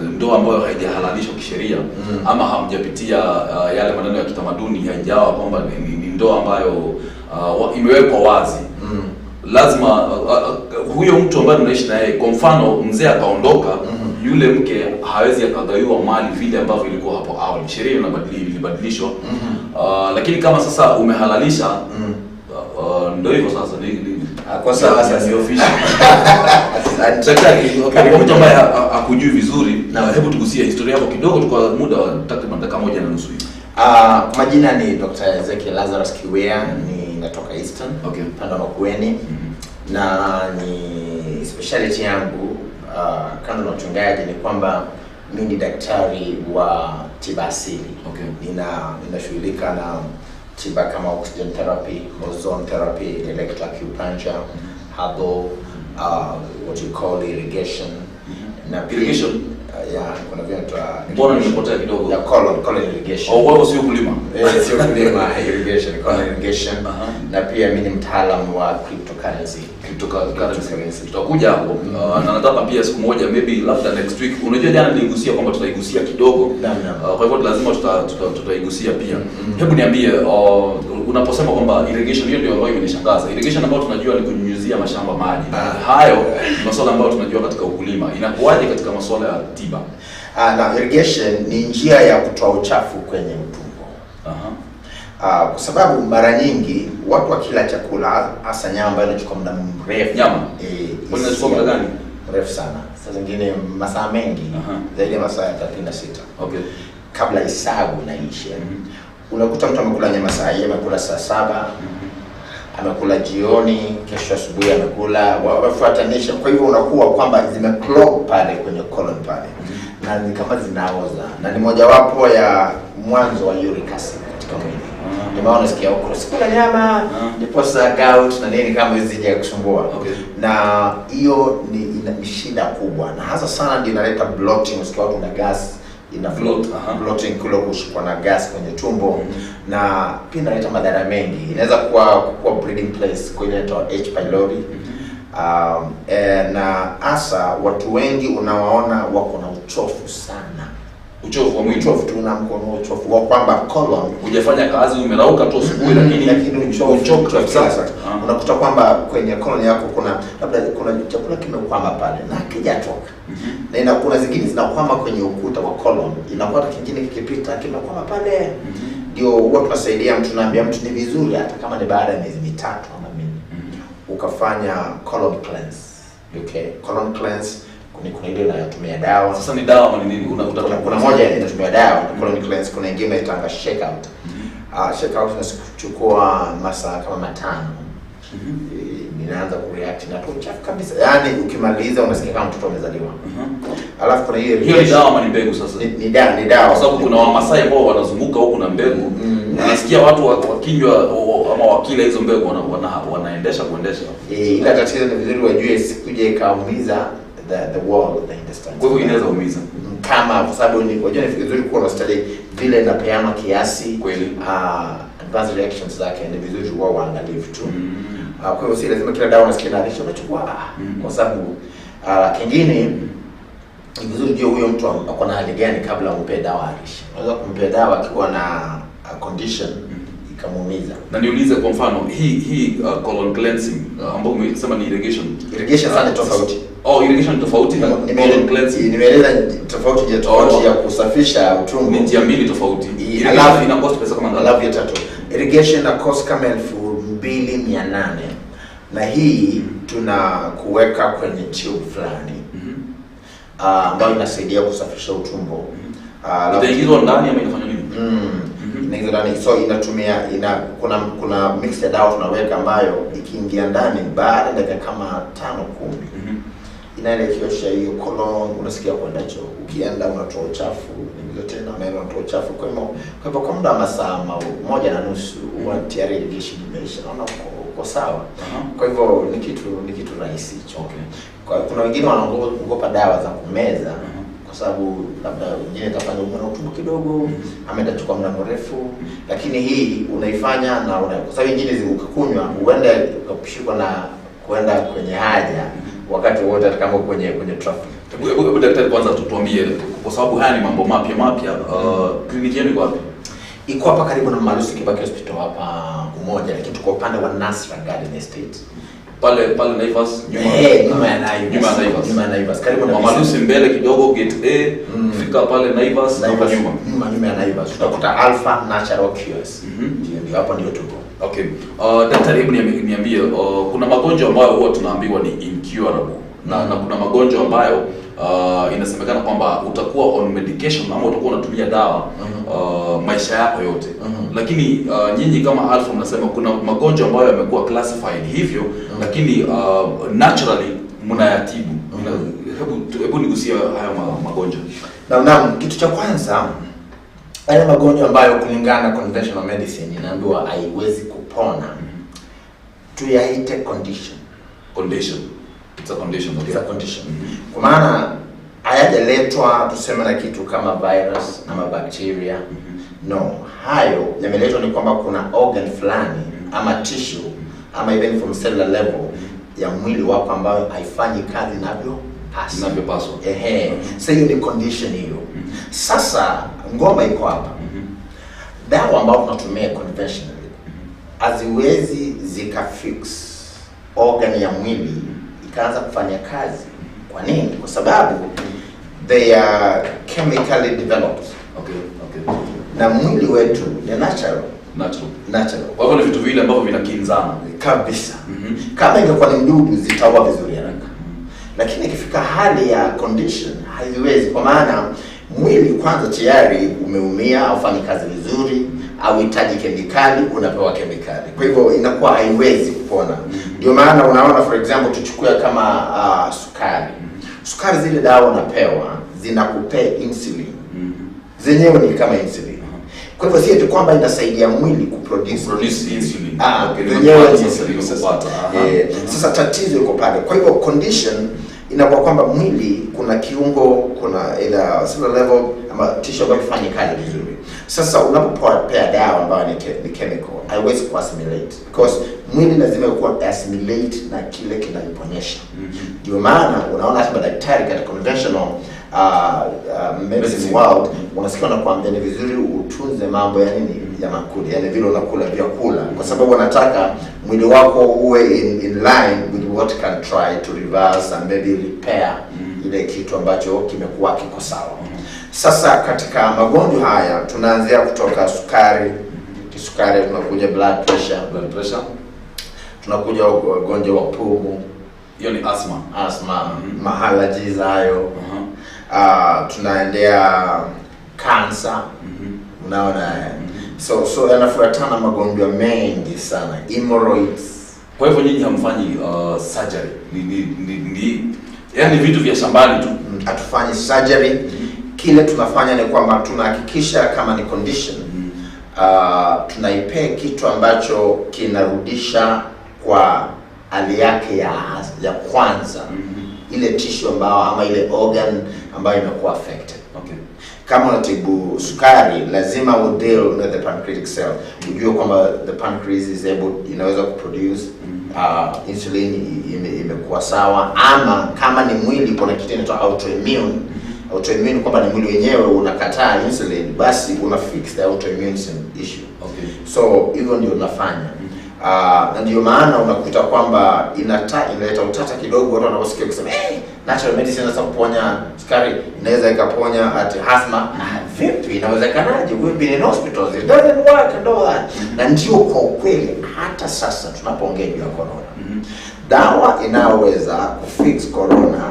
ndoa ambayo haijahalalishwa kisheria ama hamjapitia yale maneno ya kitamaduni, haijawa kwamba ni ndoa ambayo imewekwa wazi, lazima huyo mtu ambaye tunaishi naye, kwa mfano mzee akaondoka, yule mke hawezi akagawiwa mali vile ambavyo ilikuwa hapo awali. Sheria ilibadilishwa. Lakini kama sasa umehalalisha, ndio hivyo sasa ni Kwa sawa sasa. Ni official. Asante. Daktari, kwa mtu ambaye hakujui vizuri, hebu tugusie historia yako kidogo tu kwa muda wa takriban dakika 1.5 hivi. Kwa majina ni Dr. Ezekiel Lazarus Kiwea, ni natoka Eastern, upande wa Makueni, na ni speciality yangu, kando na uchungaji, ni kwamba mi ni daktari wa tiba asili. Ninashughulika na tiba kama oxygen therapy, ozone therapy, electroacupuncture, herbal, what you call irrigation na pia Irrigation? Yeah, kuna vile inaitwa Mbona nimepotea kidogo? Ya colon irrigation. Oh, wewe sio kulima. Eh, sio kulima, irrigation, colon irrigation. Na pia mimi ni mtaalamu wa cryptocurrency. Cryptocurrency. Cryptocurrency. Tutakuja hapo. Na nataka pia siku moja, maybe labda next week. Unajua jana niligusia kwamba tutaigusia kidogo. Naam, naam. Kwa hivyo lazima tutaigusia pia. Hebu niambie, unaposema kwamba irrigation, hiyo ndio ambayo imenishangaza. Irrigation ambayo tunajua ni kunyunyuzia mashamba maji. Hayo ni masuala ambayo tunajua katika ukulima. Inakuwaje katika masuala ya tiba? Na irrigation ni njia ya kutoa uchafu kwenye utumbo. Kwa sababu mara nyingi watu wakila chakula, hasa nyama ambayo inachukua muda mrefu. Nyama? Eh, Kwani inachukua muda gani? Mrefu sana. Saa zingine masaa mengi, zaidi ya masaa ya 36 kabla isagu na ishe. Unakuta mtu amekula nyama saa hii, amekula saa 7, amekula jioni, kesho asubuhi amekula, wamefuatanisha. Kwa hivyo unakuwa kwamba zime clog pale kwenye colon pale, na ni kama zinaoza, na ni mojawapo ya mwanzo wa uric acid katika mwili. Ndio maana unasikia huko sikula nyama, ndiposa gout na nini kama hizi zije kusumbua. Na hiyo ni shida kubwa, na hasa sana ndio inaleta bloating. Unasikia watu na gas ina Bloat, aha. bloating kule kushikwa na gas kwenye tumbo, na pia inaleta madhara mengi. Inaweza kuwa breeding place kwa ile inaitwa H pylori. Na hasa watu wengi unawaona wako na uchofu sana. Uchovu wa mwili. Uchovu tu, na mkono uchovu wa kwamba colon Hujafanya kazi, umerauka tu asubuhi, lakini lakini uchovu uchovu uchovu kabisa. kila saa. Unakuta kwamba kwenye colon yako kuna labda kuna chakula kimekwama pale na hakijatoka. Na kuna zingine zinakwama kwenye ukuta wa colon, inakuwa hata kingine kikipita kimekwama pale. Ndio huwa tunasaidia mtu, tunaambia mtu ni vizuri hata kama ni baada ya miezi 3 ama 4 ukafanya colon cleanse. Okay, colon cleanse kuna ile inayotumia dawa. Sasa ni dawa ama ni nini? Kuna moja inatumia dawa, colon cleanse, kuna ingine inaitwa shake out. Shake out inachukua masaa kama 5. Inaanza kureact na uchafu kabisa. Yaani ukimaliza unasikia kama mtoto amezaliwa. Alafu kuna hiyo Hiyo ni irrigation. dawa ama ni mbegu sasa? Ni dawa. Kwa sababu kuna Wamasai ambao wanazunguka huku na mbegu. Nasikia watu wakinywa ama wakila hizo mbegu wanaendesha kuendesha. Ila tatizo ni vizuri wajue isikuje ikaumiza the wall of the intestines. Kwa hivyo inaweza umiza. Kama kwa sababu ni wajua ni vizuri kuwa na study vile inapeana kiasi. Adverse reactions zake ni vizuri kuwa waangalifu tu. Kwa hivyo si lazima kila dawa unasikia inaharisha unachukua, kwa sababu, kingine ni vizuri jua huyo mtu ako na hali gani kabla umpe dawa harisha. Unaweza kumpea dawa akiwa na condition ikamuumiza. Na niulize kwa mfano hii colon cleansing, ambayo umesema ni irrigation. Irrigation sana ni tofauti. Oh, irrigation ni tofauti na colon cleansing. Nimeeleza tofauti ya tofauti ya kusafisha utumbo. Ni njia mbili tofauti. Irrigation ina cost pesa kama ngapi? Alafu ya tatu. Irrigation ina cost kama 2800. Na hii tunakuweka kwenye tube fulani. Ambayo inasaidia kusafisha utumbo. Itaingizwa ndani ama inafanya nini? Inaingizwa ndani. So inatumia, ina, kuna, kuna mix ya dawa tunaweka ambayo ikiingia ndani baada ya dakika kama 5-10 inaenda ikiosha hiyo colon, unasikia kwenda choo. Ukienda unatoa uchafu, unaingiza tena, unaenda unatoa uchafu. Kwa hivyo kwa muda wa masaa 1.5 huwa tayari irrigation imeisha. Naona uko sawa. Kwa hivyo ni kitu rahisi hicho. Kwa kuna wengine wanaogopa dawa za kumeza kwa sababu labda wengine itafanya umwe na utumbo kidogo, ama itachukua muda mrefu, lakini hii unaifanya na una, kwa sababu nyingine ukikunywa huenda ukashikwa na kwenda kwenye haja wakati wote, hata kama kwenye traffic. Hebu daktari kwanza tutuambie, kwa sababu haya ni mambo mapya. Kliniki yenu iko wapi? Iko hapa karibu na Mama Lucy Kibaki Hospital hapa Umoja, lakini tuko upande wa Nasra Garden Estate. Pale pale Naivas nyuma. Nyuma ya Naivas. Nyuma ya Naivas. Nyuma ya Naivas. Karibu na Mama Lucy mbele kidogo gate A, fika pale Naivas hapo nyuma. Nyuma ya Naivas. Utakuta Alpha Natural Cures. Ndio hapo ndio tuko. Okay. Daktari, hebu niambie, kuna magonjwa ambayo huwa tunaambiwa ni incurable na kuna magonjwa ambayo inasemekana kwamba utakuwa on medication ama utakuwa unatumia dawa maisha yako yote. Lakini nyinyi kama Alpha mnasema kuna magonjwa ambayo yamekuwa classified hivyo, lakini naturally mnayatibu. Hebu nigusie hayo magonjwa. Naam, kitu cha kwanza, yale magonjwa ambayo kulingana na conventional medicine inaambiwa haiwezi kupona, tuyaite condition. Condition. It's a condition. Okay. It's a condition. Kwa maana hayajaletwa tuseme na kitu kama virus ama bacteria. No, hayo yameletwa ni kwamba kuna organ fulani ama tissue ama even from cellular level ya mwili wako ambayo haifanyi kazi inavyopaswa. Inavyopaswa. Sasa hiyo ni condition hiyo. Sasa ngoma iko hapa. Dawa ambayo tunatumia conventionally haziwezi zikafix organ ya mwili ikaanza kufanya kazi. Kwa nini? Kwa sababu they are chemically developed. Okay, okay. Na mwili wetu ni natural. Natural. Kwa hivyo ni vitu vile ambavyo vinakinzana kabisa. Kama ingekuwa ni mdudu zitaua vizuri haraka. Lakini ikifika hali ya condition haiwezi, kwa maana mwili kwanza tayari umeumia, haufanyi kazi vizuri, hauhitaji kemikali, unapewa kemikali. Kwa hivyo inakuwa haiwezi kupona. Ndio maana unaona for example tuchukue kama sukari. Sukari zile dawa unapewa zinakupea insulin. Zenyewe ni kama insulin. Kwa hivyo si eti kwamba inasaidia mwili kuproduce insulin. Zenyewe insulin sasa. Sasa tatizo iko pale. Kwa hivyo condition inakuwa kwamba mwili kuna kiungo, kuna either cellular level ama tissue ambayo haifanyi kazi vizuri. Sasa unapopea dawa ambayo ni chemical, haiwezi kuassimilate because mwili lazima kuwa assimilate na kile kinaiponyesha. Ndio maana unaona hata madaktari katika conventional medicine world unasikia wanakuambia ni vizuri utunze mambo ya nini ya makuli, yani vile unakula vyakula, kwa sababu wanataka mwili wako uwe in line with what can try to reverse and maybe repair ile kitu ambacho kimekuwa kiko sawa. Sasa katika magonjwa haya tunaanzia kutoka sukari, kisukari, tunakuja blood pressure, tunakuja ugonjwa wa pumu, hiyo ni asthma, mahallergies hayo. Tunaendea cancer. Unaona, so yanafuatana magonjwa mengi sana, hemorrhoids. Kwa hivyo nyinyi hamfanyi surgery, ni yani vitu vya shambani tu. Hatufanyi surgery. Kile tunafanya ni kwamba tunahakikisha kama ni condition, tunaipea kitu ambacho kinarudisha kwa hali yake ya kwanza, ile tissue ambayo ama ile organ ambayo imekuwa affected. Okay. Kama unatibu sukari lazima udeal with the pancreatic cell. Ujue kwamba the pancreas is able, inaweza kuproduce insulin imekuwa sawa, ama kama ni mwili kuna kitu inaitwa autoimmune. Autoimmune kwamba ni mwili wenyewe unakataa insulin, basi una fix the autoimmune issue. Okay. So hivyo ndio unafanya. Na ndio maana unakuta kwamba inaleta utata kidogo watu wanaposikia kusema hey, natural medicine inaweza kuponya sukari, inaweza ikaponya ati asthma. Vipi, inawezekanaje? We've been in hospitals, it doesn't work and all that. Na ndio kwa ukweli hata sasa tunapoongea juu ya corona, dawa inaweza kufix corona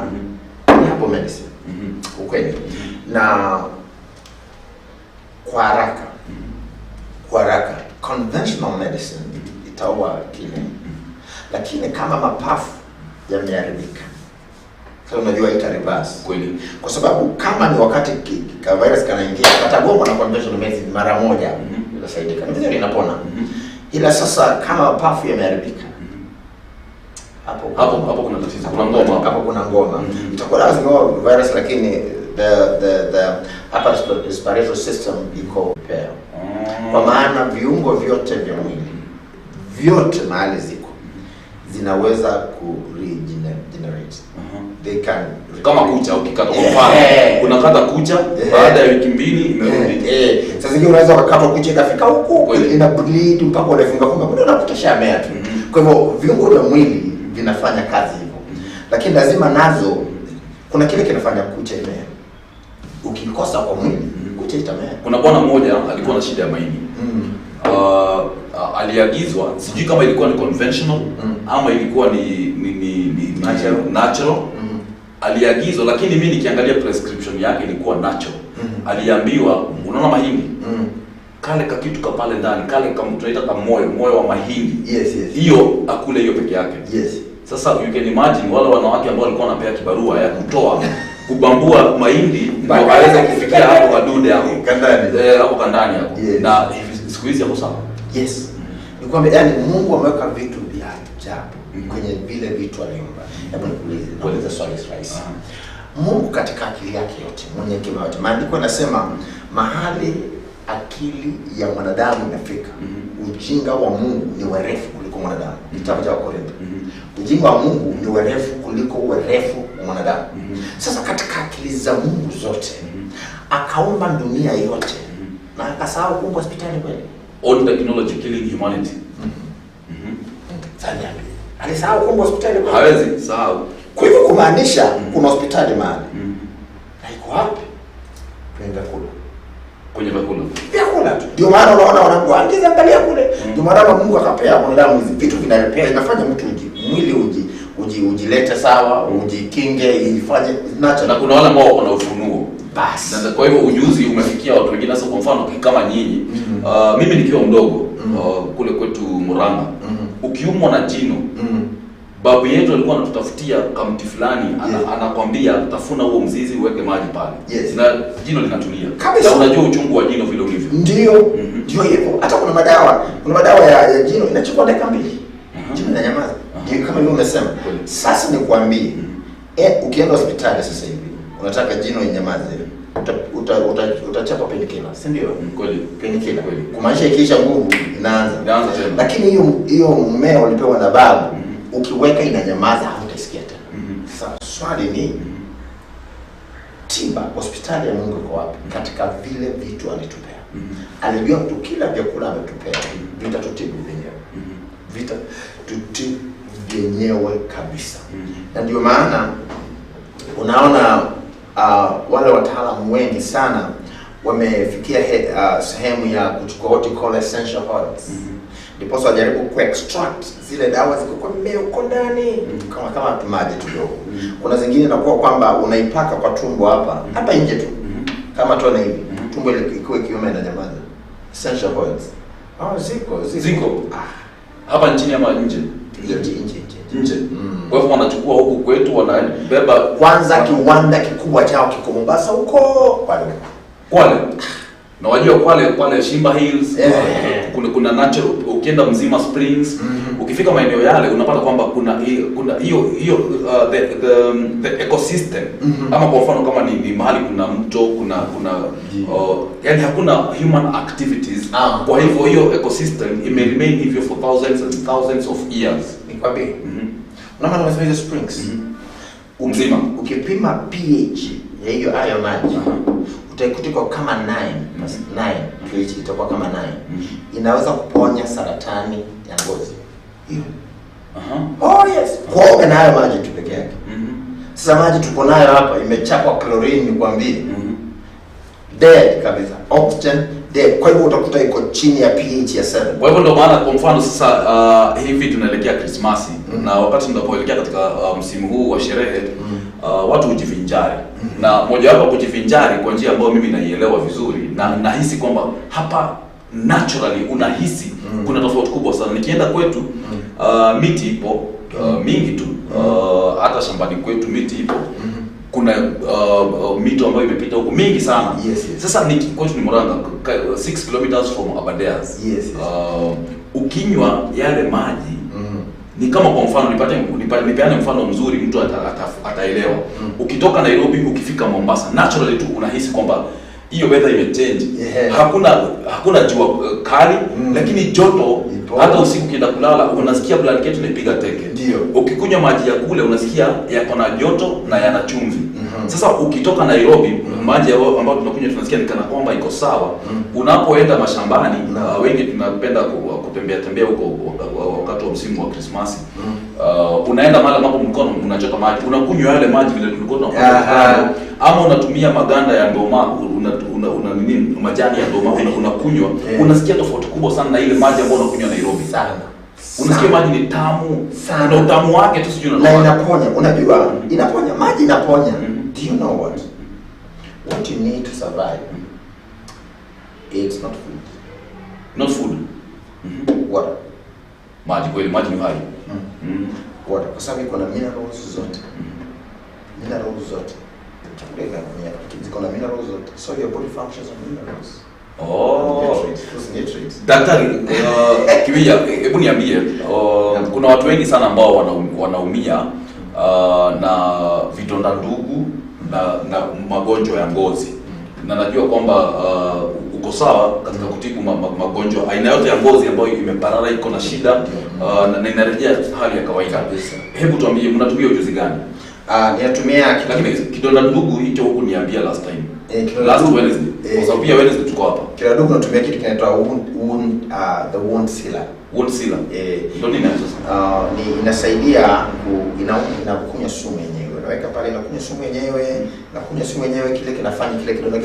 ni herbal medicine. Ukweli. Na kwa haraka conventional medicine itaua kile, lakini kama mapafu yameharibika sasa unajua ita reverse kweli, kwa sababu kama ni wakati ka virus kanaingia katagongwa na conventional medicine mara moja itasaidika, ni vizuri, inapona. Ila sasa kama mapafu yameharibika, hapo kuna tatizo, kuna ngoma hapo, kuna ngoma. Itakuwa lazima virus, lakini the upper respiratory system iko pair. Kwa maana viungo vyote vya mwili vyote mahali ziko zinaweza ku regenerate. They can Kama kucha ukikata kwa mfano, unakata kucha baada ya wiki mbili imerudi. Sasa zingine unaweza ukakatwa kucha ikafika huku ina bleed mpaka unafunga funga, muda unakuta shamea tu. Kwa hivyo viungo vya mwili vinafanya kazi hivyo. Lakini lazima nazo kuna kile kinafanya kucha imea. Ukikosa kwa mwili kucha itamea. Kuna bwana mmoja alikuwa na shida ya maini. Aliagizwa, sijui kama ilikuwa ni conventional ama ilikuwa ni natural. Aliagizwa, lakini mimi nikiangalia prescription yake ilikuwa natural. Aliambiwa, unaona mahindi? Kale kakitu ka pale ndani, kale kama tunaita kama moyo wa mahindi. Yes, yes. Hiyo akule hiyo peke yake. Yes. Sasa you can imagine wale wanawake ambao walikuwa wanapea kibarua ya kutoa kubambua mahindi ndio aweze kufikia hapo kadude hapo kandani. Hapo kandani hapo. Yes. Na siku hizi hapo sawa. Yes. Ni kwamba yani Mungu ameweka vitu vya ajabu kwenye vile vitu aliumba. Hebu nikuulize, nauliza swali rahisi. Mungu katika akili yake yote, mwenye hekima yote. Maandiko yanasema mahali akili ya mwanadamu inafika, ujinga wa Mungu ni werefu kuliko mwanadamu. Kitabu cha Wakorintho. Ujinga wa Mungu ni werefu kuliko werefu wa mwanadamu. Sasa katika akili za Mungu zote, akaumba dunia yote na akasahau kuumba hospitali kweli. All technology killing humanity. Sasa alisahau kuumba hospitali kweli? Hawezi sahau. Kwa hivyo kumaanisha kuna hospitali mahali. Na iko wapi? Kwenye vyakula. Kwenye vyakula. Vyakula tu. Ndio maana unaona wanakuangiza angalia kule. Ndio maana Mungu akapea mwanadamu hizi vitu vinarepea, inafanya mtu mwili ujilete sawa, ujikinge, ifanye natural. Na kuna wale ambao wako na ufunuo. Bas. Na kwa hivyo ujuzi umefikia watu wengine. Sasa kwa mfano kama nyinyi, mimi nikiwa mdogo kule kwetu Murang'a, ukiumwa na jino, babu yetu alikuwa anatutafutia kamti fulani, anakwambia tafuna huo mzizi uweke maji pale. Yes. Na jino linatulia. Kabisa. Na unajua uchungu wa jino vile ulivyo. Ndio, ndio hivyo. Hata kuna madawa ya jino inachukua dakika 2. Jino linanyamaza. Ndio kama vile umesema. Sasa nikwambie, ukienda hospitali sasa hivi, unataka jino inyamaze, utachapa painkiller, si ndio? Kweli. Painkiller. Kumaanisha ikiisha nguvu inaanza. Inaanza tena. Lakini hiyo mmea ulipewa na babu, ukiweka inanyamaza, hautasikia tena. Sasa swali ni tiba hospitali ya Mungu iko wapi? Katika vile vitu alitupea. Alijua tukila vyakula ametupea, vitatutibu vyenyewe. Vitatutibu vyenyewe kabisa. Na ndio maana unaona wale wataalamu wengi sana wamefikia sehemu ya kuchukua what you call essential oils. Ndipo wajaribu kuextract zile dawa ziko kwa mmea uko ndani, kama tumaji tudogo. Kuna zingine inakuwa kwamba unaipaka kwa tumbo hapa, hapa nje tu. Kama tuone hivi, tumbo ile ikuwe kiume na nyamaza. Essential oils. Ziko. Hapa nchini ama nje? Nje. Nje. Kwa hivyo wanachukua huku kwetu wanabeba. Kwanza kiwanda kikubwa chao kiko Mombasa huko Kwale. Kwale. Na wajua Kwale Shimba Hills, kuna natural, ukienda Mzima Springs, ukifika maeneo yale unapata kwamba kuna hiyo the ecosystem. Ama kwa mfano kama ni mahali kuna mto, kuna yani hakuna human activities. Kwa hivyo hiyo ecosystem ime remain hivyo for thousands and thousands of years. Nikwambie. Unaona unasema hizo springs. Mzima. Ukipima pH ya hiyo hayo maji, utaikuta iko kama 9, pH itakuwa kama 9. Inaweza kuponya saratani ya ngozi. Hiyo. Oh yes. Kuoga na hayo maji tu peke yake. Sasa maji tuko nayo hapa imechapwa chlorine nikwambie. Dead kabisa. Oxygen dead. Kwa hivyo utakuta iko chini ya pH ya 7. Kwa hivyo ndio maana kwa mfano sasa hivi tunaelekea Krismasi, na wakati tunapoelekea katika msimu huu wa sherehe, watu hujivinjari. Na mojawapo kujivinjari kwa njia ambayo mimi naielewa vizuri na nahisi kwamba hapa naturally unahisi kuna tofauti kubwa sana. Nikienda kwetu miti ipo mingi tu, hata shambani kwetu miti ipo. Kuna mito ambayo imepita huko mingi sana. Yes, yes. Sasa ni kwetu ni Murang'a, 6 kilometers from Aberdares. Yes, yes. Ukinywa yale maji ni kama kwa mfano nipeane mfano mzuri mtu ataelewa. Ukitoka Nairobi ukifika Mombasa naturally tu unahisi kwamba hiyo weather imechange. Yeah. Hakuna jua kali, lakini joto. Hata usiku ukienda kulala unasikia blanket inapiga teke. Ndio. Ukikunywa maji ya kule unasikia yako na joto na yana chumvi. Sasa ukitoka Nairobi, maji ambayo tunakunywa tunasikia ni kana kwamba iko sawa. Unapoenda mashambani, wengi tunapenda kutembea tembea huko wakati wa msimu wa Krismasi. Unaenda mahali ambapo mkono unachota maji, unakunywa yale maji vile tulikuwa tunakunywa, ama unatumia maganda ya ndoma, una nini, majani ya ndoma unakunywa, unasikia tofauti kubwa sana na ile maji ambayo unakunywa Nairobi. Sana. Unasikia maji ni tamu sana. Na utamu wake tu sijui na inaponya. Unajua inaponya, maji inaponya. Do you know what? What you need to survive, it's not food. Not food. Water. Maji kweli, maji ni hai. Water. Kwa sababu iko na minerals zote. Minerals zote. Chakula ina minerals. Ziko na minerals zote. So your body functions on minerals. Oh. Nutrients. Daktari Kiwia, hebu niambie, kuna watu wengi sana ambao wanaumia na vidonda ndugu na magonjwa ya ngozi. Na najua kwamba uko sawa katika kutibu magonjwa aina yote ya ngozi ambayo imeparara, iko na shida, na inarejea hali ya kawaida. Hebu tuambie, mnatumia ujuzi gani? Ninatumia lakini kidonda ndugu hicho huku niambia last time. Last Wednesday. Kwa sababu pia Wednesday tuko hapa. Kidonda ndugu natumia kitu kinaitwa the wound sealer. Wound sealer. Ndio nini sasa? Ni inasaidia inakunya sumu yenyewe. Unaweka pale inakunya sumu yenyewe, inakunya sumu yenyewe, kile kinafanya kile kidonda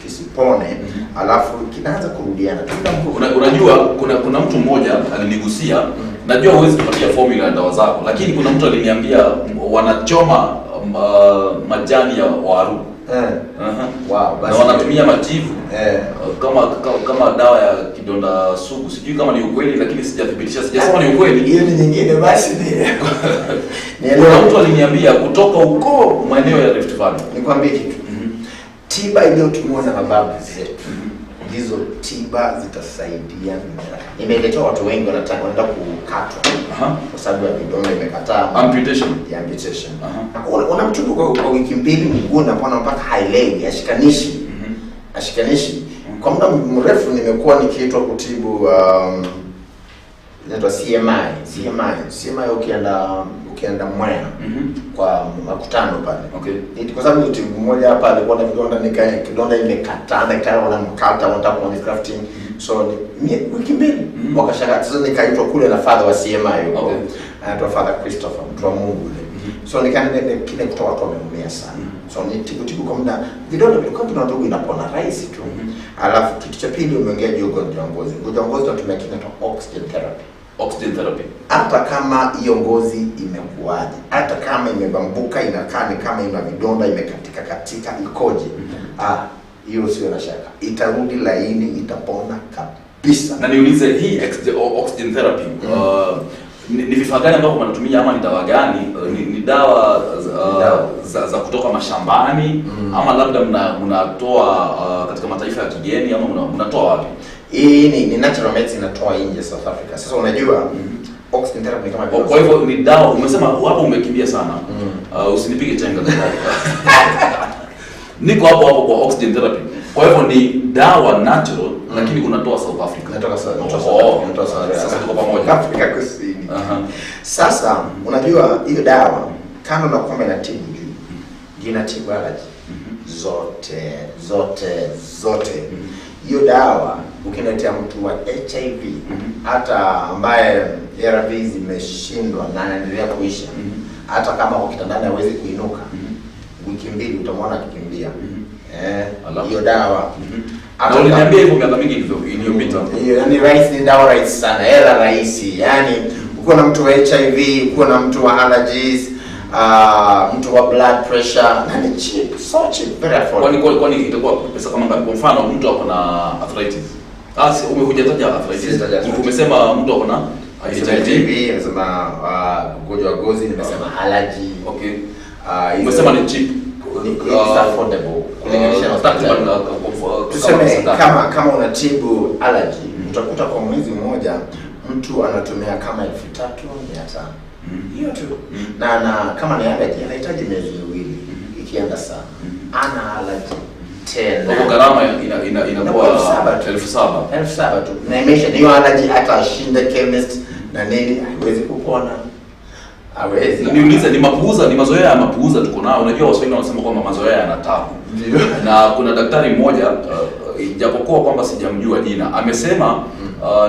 kisipone, alafu kinaanza kurudiana. Unajua kuna mtu mmoja alinigusia. Najua huwezi kupatia formula ya dawa zako, lakini kuna mtu aliniambia wanachoma majani ya waru. Wow, na wanatumia majivu kama dawa ya kidonda sugu. Sijui kama ni ukweli, lakini sijathibitisha, sijasema ni ukweli. Hiyo ni nyingine basi ni. Kuna mtu aliniambia kutoka huko maeneo ya Rift Valley. Nikwambie kitu. Tiba iliyotumiwa na mababu zetu ndizo tiba zitasaidia. Nimeletea watu wengi wanataka kwenda kukatwa kwa sababu ya vidonda imekataa. Amputation. Ya amputation. Unamtubu kwa wiki mbili, mguu unapona mpaka haelewi, hashikanishi. Hashikanishi. Kwa muda mrefu nimekuwa nikiitwa kutibu inaitwa CMI. CMI ukienda Mwea kwa makutano pale. Okay. Kwa sababu nitibu mmoja hapa alikuwa na vidonda, kidonda imekataa, daktari wanamkata, wanataka kumfanya grafting. So wiki mbili wakashangaa. Sasa nikaitwa kule na father wa CMI huko. Anaitwa Father Christopher, mtu wa Mungu yule. So nikaenda kile kutoa watu wameumia sana. So nitibu kwa muda vidonda vilikuwa vinatoka, inapona rahisi tu. Alafu kitu cha pili umeongea juu ugonjwa wa ngozi. Ugonjwa wa ngozi tunatumia kinaitwa oxygen therapy. Oxygen therapy. Hata kama hiyo ngozi imekuaje, hata kama imebambuka, inakaa ni kama ina vidonda, imekatika katika, ikoje, hiyo sio na shaka, itarudi laini, itapona kabisa. Na niulize, hii oxygen therapy ni vifaa gani ambavyo wanatumia ama ni dawa gani? Ni dawa za kutoka mashambani ama labda mnatoa katika mataifa ya kigeni ama mnatoa wapi? Hii ni natural medicine inatoa nje South Africa. Sasa unajua oxygen therapy kama kwa hivyo ni dawa umesema hapo, umekimbia sana. Usinipige chenga tafadhali. Niko hapo hapo kwa oxygen therapy. Kwa hivyo ni dawa natural lakini unatoa South Africa. Natoka South Africa. Sasa tuko pamoja. Afrika Kusini. Sasa unajua hiyo dawa kando na kwamba inatibu juu, ndio inatibu allergy zote zote zote. Hiyo dawa ukiletea mtu wa HIV hata ambaye ARVs zimeshindwa na anaendelea kuisha, hata kama kwa kitandani hawezi kuinuka, wiki mbili utamwona akikimbia. Hiyo dawa. Na uliniambia hivyo miaka mingi iliyopita. Hiyo yani rahisi, ni dawa rahisi sana, hela rahisi. Yaani ukiwa na mtu wa HIV, ukiwa na mtu wa allergies, mtu wa blood pressure, na ni cheap, so cheap, very affordable. Kwani itakuwa pesa kama ngapi? Kwa mfano mtu ako na arthritis. Hujataja arthritis. Umesema mtu ako na HIV, nimesema ugonjwa wa ngozi, nimesema allergy. Okay. Umesema ni cheap. It's affordable kulinganisha na takriban tuseme kama unatibu allergy, utakuta kwa mwezi mmoja mtu anatumia kama 3,500. Hiyo tu. Na kama ni allergy anahitaji miezi miwili ikienda sana. Ana allergy tena. Kwa gharama inakuwa 7,000. 7,000 tu. Na imesha hiyo allergy hata ashinde chemist na nini haiwezi kupona. Hawezi. Niulize, ni mapuuza, ni mazoea ya mapuuza tuko nayo. Unajua Waswahili wanasema kwamba mazoea yana tabu. Ndio. Na kuna daktari mmoja ijapokuwa kwamba sijamjua jina, amesema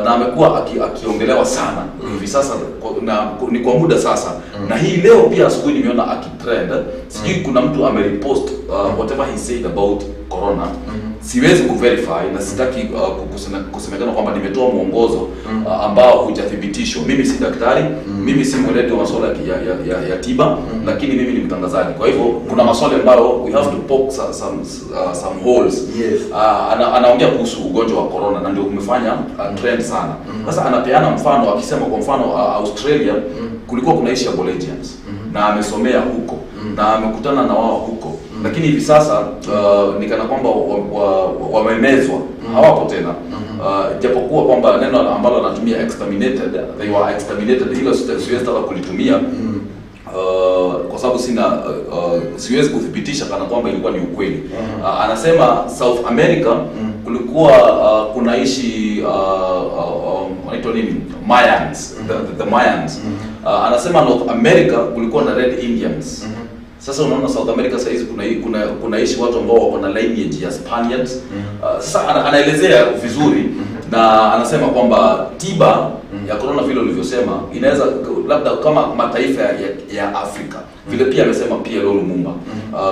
na amekuwa akiongelewa sana hivi sasa na ni kwa muda sasa. Na hii leo pia asubuhi nimeona akitrend. Sijui kuna mtu amerepost whatever he said about corona. Siwezi kuverify na sitaki kusemekana kwamba nimetoa mwongozo ambao hujathibitishwa. Mimi si daktari, mimi si mweledi wa masuala ya tiba, lakini mimi ni mtangazaji. Kwa hivyo kuna maswali ambayo we have to poke some holes. Yes. Anaongea kuhusu ugonjwa wa corona na ndio umefanya trend sana. Sasa anapeana mfano akisema kwa mfano Australia kulikuwa kunaishi Aborigines na amesomea huko na amekutana na wao huko. Lakini hivi sasa ni kana kwamba wamemezwa, hawapo tena. Japokuwa kwamba neno ambalo anatumia exterminated, they were exterminated, hilo siwezi taka kulitumia kwa sababu sina siwezi kuthibitisha kana kwamba ilikuwa ni ukweli. Anasema South America kulikuwa kunaishi wanaitwa nini, Mayans, the Mayans. Anasema North America kulikuwa na Red Indians. Sasa unaona South America sasa hizi kunaishi watu ambao wako na lineage ya Spaniards. Sasa anaelezea vizuri na anasema kwamba tiba ya corona vile ulivyosema inaweza labda kama mataifa ya Afrika. Vile pia amesema PLO Lumumba.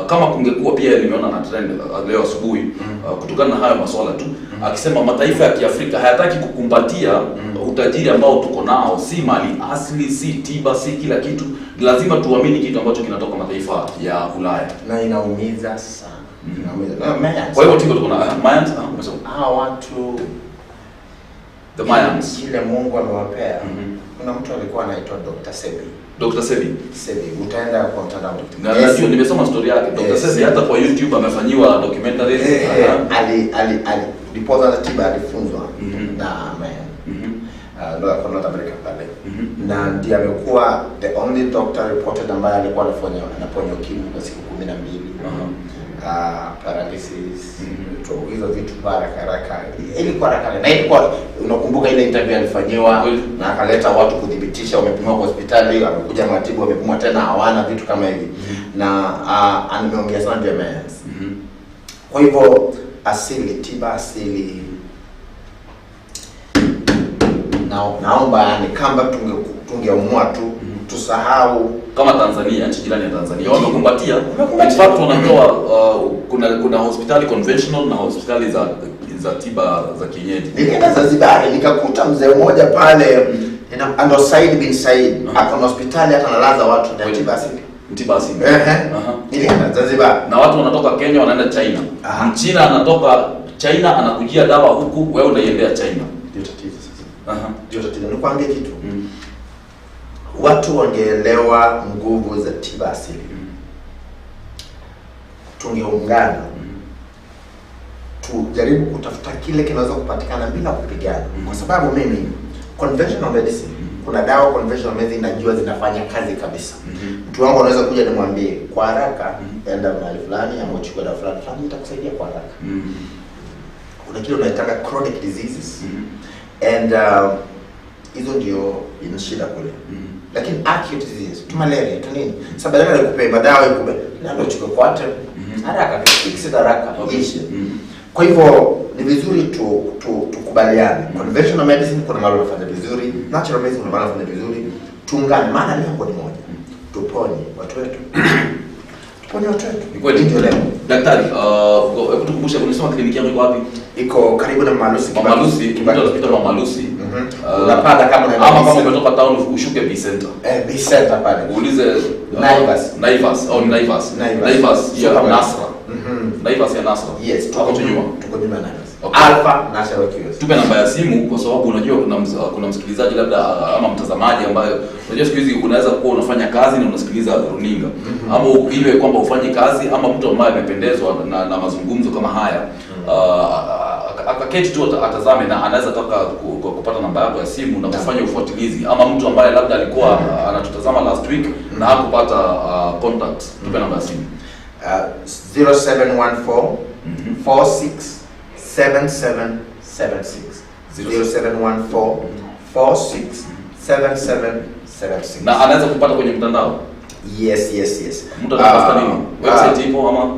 Kama kungekuwa pia nimeona na trend leo asubuhi kutokana na hayo masuala tu akisema mataifa ya Kiafrika hayataki kukumbatia utajiri ambao tuko nao, si mali asili, si tiba, si kila kitu. Lazima tuamini kitu ambacho kinatoka mataifa ya Ulaya. Na inaumiza sana. Inaumiza. Na Mayans. Kwa hivyo tuko na Mayans, hawa watu the Mayans. Kile Mungu amewapea. Kuna mtu alikuwa anaitwa Dr. Sebi. Dr. Sebi. Sebi, utaenda kwa mtandao. Na najua nimesoma story yake. Dr. Sebi hata kwa YouTube amefanyiwa documentaries. Ali ndiposa tiba alifunzwa na Mayan. Ndio kwa North America pale. Na ndiye amekuwa the only doctor reported ambaye alikuwa anaponya ukimwi kwa siku 12. Paralysis, hizo vitu haraka haraka. Ilikuwa haraka. Na ilikuwa unakumbuka ile interview alifanyiwa na akaleta watu kudhibitisha wamepimwa kwa hospitali, wamekuja matibu, wamepimwa tena hawana vitu kama hivi. Na ameongea sana ndio Mayans. Kwa hivyo asili, tiba asili, naomba yani kama tungeamua tu tusahau kama Tanzania, nchi jirani ya Tanzania wamekumbatia. In fact wanatoa kuna hospitali conventional na hospitali za tiba za kienyeji. Nilienda Zanzibar nikakuta mzee mmoja pale ndo Said bin Said ako na hospitali hata analaza watu na tiba asili. Tiba asili. Nilienda Zanzibar na watu wanatoka Kenya wanaenda China. Mchina anatoka China anakujia dawa huku, wewe unaiendea China. Ndio tatizo sasa. Ndio tatizo. Nikwambie kitu. Watu wangeelewa nguvu za tiba asili. Tungeungana. Tujaribu kutafuta kile kinaweza kupatikana bila kupigana. Kwa sababu mimi conventional medicine, kuna dawa conventional medicine najua zinafanya kazi kabisa. Mtu wangu anaweza kuja nimwambie kwa haraka enda mahali fulani ama uchukue dawa fulani fulani itakusaidia kwa haraka. Kuna kile unaitanga chronic diseases. And hizo ndio ina shida kule. Lakini acute disease, tu malaria, tu nini? Sasa badala ya kupewa madawa ikupe, ndio uchukue Coartem. Haraka fix haraka ishe. Kwa hivyo ni vizuri tukubaliane. Conventional medicine kuna mahali wanafanya vizuri, natural medicine kuna mahali wanafanya vizuri. Tuungane, maana lengo ni moja. Tuponye watu wetu. Tuponye watu wetu. Ni kweli. Ndio lengo. Daktari, hebu tukumbushe ulisema kliniki yako iko wapi? Iko karibu na Malusi. Malusi, kibaki hospitali wa Malusi. Unapanda kama unaenda ama kama umetoka town ushuke B Center. B Center pale. Uulize Naivas. Naivas au Naivas. Naivas ya Nasra. Naivas ya Nasra. Yes, tuko nyuma. Tuko nyuma Naivas. Okay. Alpha Natural Cures. Tupe namba ya simu kwa sababu unajua kuna msikilizaji labda ama mtazamaji ambaye unajua siku hizi unaweza kuwa unafanya kazi na unasikiliza runinga. Ama iwe kwamba ufanye kazi ama mtu ambaye amependezwa na mazungumzo kama haya. Akaketi tu atazame na anaweza taka kupata namba yako ya simu na kufanya ufuatilizi, ama mtu ambaye labda alikuwa anatutazama last week na hakupata contact. Tupe namba ya simu. 0714 46 7776. 0714 46 7776. Na anaweza kupata kwenye mtandao? Yes, yes, yes. Mtu anatafuta nini? Website ipo ama?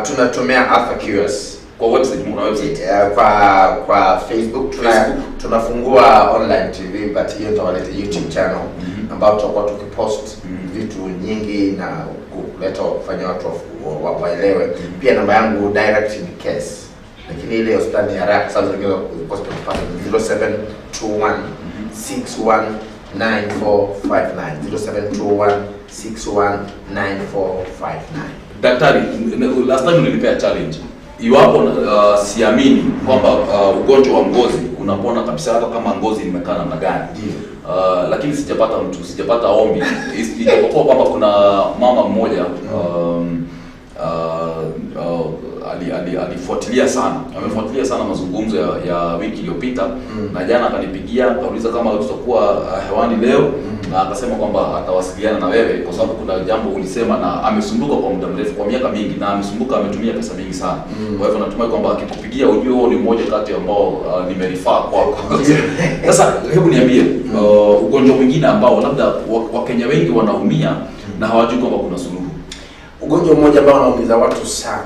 Tunatumia Alpha Cures. Kwa website, mna website? Kwa Facebook, tunafungua online TV, but hiyo tutawaleta YouTube channel ambao tutakuwa tukipost vitu nyingi na kuleta kufanya watu waelewe. Pia namba yangu direct in case, lakini ile hospitali ni haraka sasa, zingine post pale 0721 619459, 0721 619459. Daktari, last time ulinipea challenge. Iwapo siamini kwamba ugonjwa wa ngozi unapona kabisa hata kama ngozi imekaa namna gani. Lakini sijapata mtu, sijapata ombi. Ijapokuwa kwamba kuna mama mmoja alifuatilia sana. Amefuatilia sana mazungumzo ya wiki iliyopita na jana akanipigia akauliza kama tutakuwa hewani leo na akasema kwamba atawasiliana na wewe kwa sababu kuna jambo ulisema na amesumbuka kwa muda mrefu, kwa miaka mingi, na amesumbuka, ametumia pesa mingi sana. Kwa hivyo natumai kwamba akikupigia ujue huo ni mmoja kati ambao nimerifaa kwako. Sasa hebu niambie, ugonjwa mwingine ambao labda Wakenya wengi wanaumia na hawajui kwamba kuna suluhu. Ugonjwa mmoja ambao unaumiza watu sana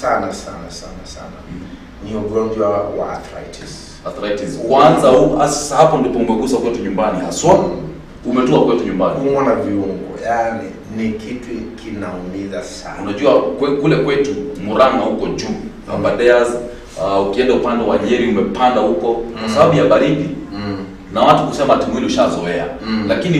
sana sana sana sana ni ugonjwa wa arthritis. Arthritis. Kwanza hapo ndipo umegusa kwetu nyumbani haswa. Umetoka kwetu nyumbani. Kuumwa na viungo, yani ni kitu kinaumiza sana. Unajua kule kwetu Murang'a huko juu, Aberdares, ukienda upande wa Nyeri umepanda huko kwa sababu ya baridi. Na watu kusema ati mwili ushazoea. Lakini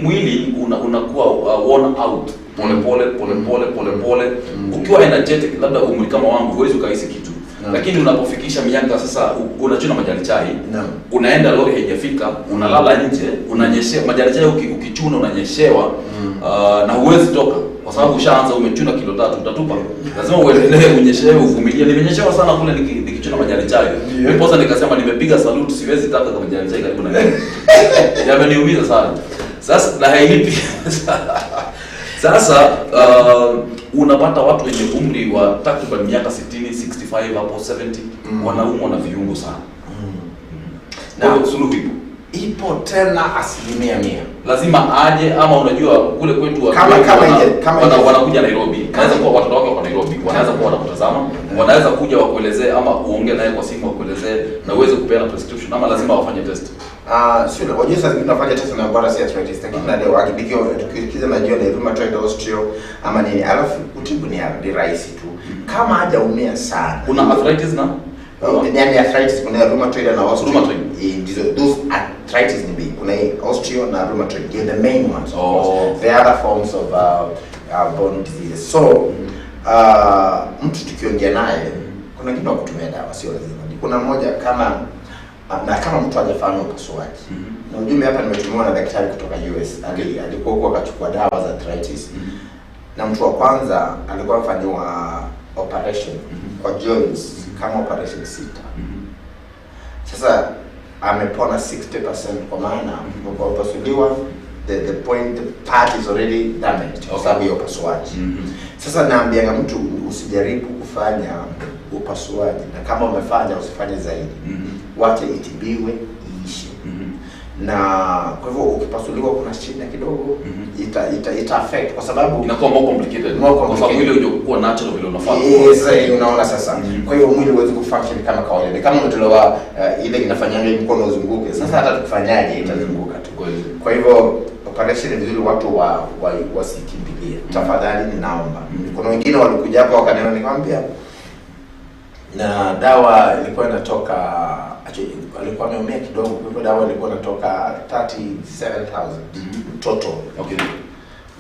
mwili unakuwa worn out pole pole pole pole pole pole. Ukiwa energetic labda umri kama wangu huwezi ukahisi kitu. Lakini unapofikisha miaka sasa unachuna majani chai, unaenda lori haijafika, unalala nje, unanyeshewa majani chai, ukichuna unanyeshewa, na huwezi toka kwa sababu ushaanza umechuna kilo 3 utatupa. Lazima uendelee unyeshewe, uvumilie. Nimenyeshewa sana kule nikichuna majani chai. Ndiposa nikasema nimepiga salute, siwezi taka kama majani chai karibu na mimi. Yameniumiza sana. Sasa na hailipi. Sasa unapata watu wenye umri wa takriban miaka 60, 65 hapo 70 wanaumwa na viungo sana. Na suluhu ipo. Ipo tena 100%. Lazima aje, ama unajua kule kwetu watu wanakuja Nairobi. Wanaweza kuwa watoto wako wa Nairobi, wanaweza kuwa wanakutazama, wanaweza kuja wakuelezee ama uongee naye kwa simu wakuelezee na uweze kupeana prescription, ama lazima wafanye test. Sio, unajua sasa tunafanya test na bora si arthritis, lakini na leo akibikio tukikiza na jioni rheumatoid osteo ama nini, alafu kutibu ni rahisi tu. Kama hajaumia sana. Kuna arthritis na yani arthritis, kuna rheumatoid na osteo. Those arthritis ni big. Kuna osteo na rheumatoid, they're the main ones. Of course. The other forms of bone diseases. So mtu tukiongea naye kuna wengine wa kutumia dawa, sio lazima. Kuna mmoja kama na kama mtu hajafanya upasuaji. Na ujumbe hapa nimetumiwa na daktari kutoka US. Alikuwa huko akachukua dawa za arthritis. Na mtu wa kwanza alikuwa afanywa operation kwa joints kama operation 6. Sasa amepona 60% kwa maana kwa upasuliwa the point, the part is already damaged kwa sababu ya upasuaji. Sasa naambia mtu usijaribu kufanya upasuaji, na kama umefanya usifanye zaidi. Wache itibiwe iishe. Na kwa hivyo ukipasuliwa kuna shida kidogo, ita affect kwa sababu inakuwa more complicated. Kwa sababu ile iliyokuwa natural vile unafaa. Yes, unaona sasa. Kwa hiyo mwili huwezi kufunction kama kawaida. Kama umetolewa ile inafanyanga mkono uzunguke. Sasa hata tukifanyaje itazunguka tu. Kwa hivyo operation ni vizuri watu wasikimbilie. Tafadhali ninaomba. Kuna wengine walikuja hapa wakaniona, nikamwambia na dawa ilikuwa inatoka, alikuwa ameumia kidogo, kwa hivyo dawa ilikuwa inatoka 37,000 total. Okay.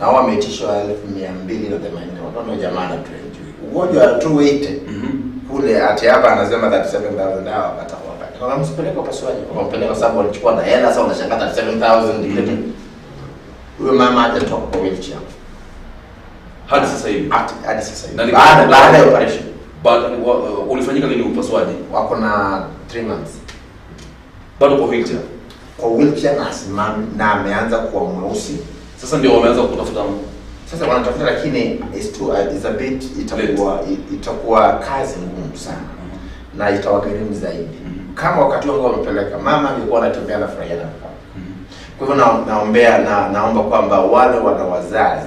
Na wao wameitishwa 280. Wakaona jamaa na trend. Ugonjwa 280. Kule ati hapa anasema 37,000 dawa atakuwa. Kwa msipeleke upasuaji, kwa mpeleka sababu alichukua na hela, sasa unashangaa 37,000 ile. Huyo mama hajatoka kwa wheelchair hadi sasa hivi. Hadi sasa hivi. Baada ya operation. Baada ulifanyika lini upasuaji? Wako na 3 months. Bado kwa wheelchair. Kwa wheelchair na asimami na ameanza kuwa mweusi. Sasa ndio wameanza kutafuta. Sasa wanatafuta, lakini it's a bit itakuwa kazi ngumu sana. Na itawagharimu zaidi. Kama wakati wangu wamepeleka mama angekuwa anatembea na furahia na. Kwa hivyo naombea na naomba kwamba wale wana wazazi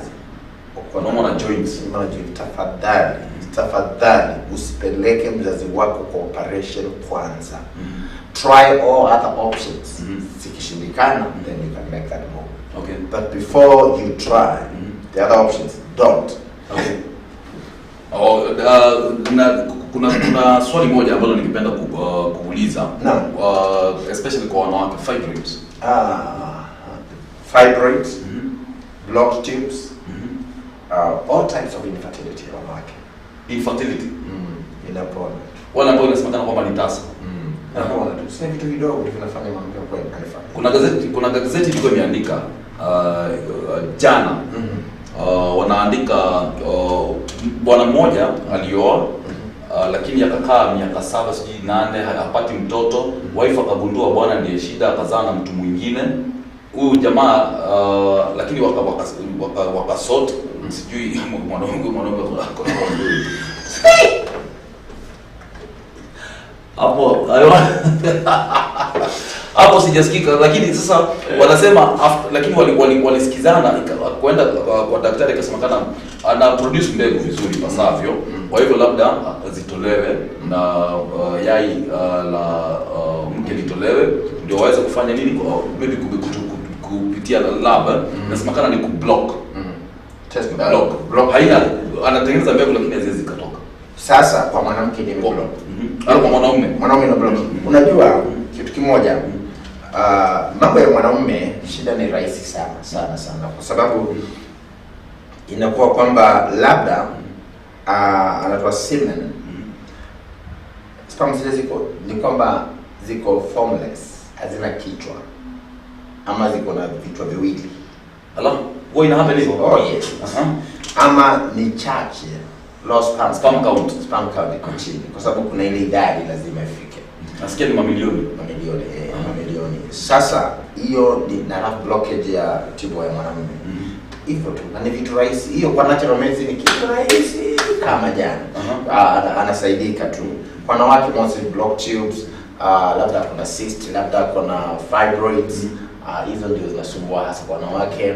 Wanaumwa na joints. na joint, tafadhali tafadhali usipeleke mzazi wako kwa operation kwanza. Try all other options. Zikishindikana, then you can make that move. But before you try the other options, don't. Okay. Oh, na kuna swali moja ambalo ningependa kuuliza. Naam. Especially kwa wanawake, fibroids. Ah, fibroids, blocked tubes, all types of infertility ya wanawake. Infertility. Inapona. Wale ambao inasemekana kwamba ni tasa. Inapona tu. Si vitu vidogo ndio vinafanya mwanamke kuwa infertile. Kuna gazeti ilikuwa imeandika jana, wanaandika bwana mmoja alioa, lakini akakaa miaka 7 sijui 8 hapati mtoto. Wife akagundua bwana ndiye shida, akazaa na mtu mwingine huyu jamaa, lakini waka sort sijui mwanaume hapo hapo sijasikika, lakini sasa wanasema lakini walisikizana kwenda kwa daktari, ikasemekana ana produce mbegu vizuri ipasavyo, kwa hivyo labda zitolewe na yai la mke litolewe ndio waweze kufanya nini, maybe kupitia lab, inasemekana ni kublock Test block. Block. Haina, anatengeneza mbegu lakini haziwezi katoka. Sasa kwa mwanamke ni block. Au kwa mwanaume. Mwanaume na block. Unajua kitu kimoja, mambo ya mwanaume shida ni rahisi sana sana sana, kwa sababu inakuwa kwamba labda anatoa semen, sperm zile ziko ni kwamba ziko formless, hazina kichwa ama ziko na vichwa viwili. Ala, huwa ina happen hivyo? Oh yes. Ama ni chache, low sperm, Sperm count. Sperm count iko chini kwa sababu kuna ile idadi lazima ifike. Nasikia ni mamilioni. Mamilioni, mamilioni. Sasa hiyo ni na alafu blockage ya tube ya mwanamume, hivyo tu, na ni vitu rahisi. Hiyo kwa natural medicine ni kitu rahisi kama jana. Anasaidika tu. Kwa wanawake mostly block tubes, labda kuna cyst, labda kuna fibroids, hizo ndio zinasumbua hasa kwa wanawake,